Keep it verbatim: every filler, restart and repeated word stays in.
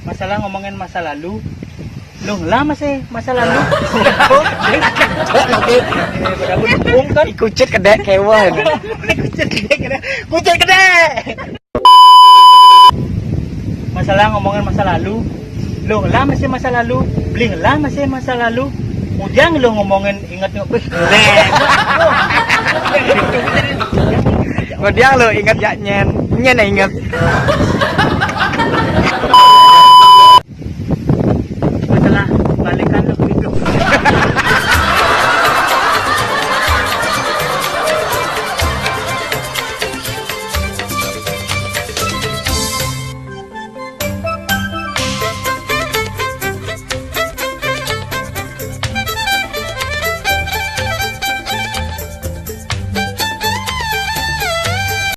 Masalah ngomongin masa lalu, lu ngelah masih masa lalu. Oke. Kucit kedek kewan. Kucit kedek. Masalah ngomongin masa lalu, lu ngelah masih masa lalu, beli ngelah masih masa lalu. Ujang lu ngomongin inget, wih. Kemudian lu inget ya, nyen, nyen ya inget.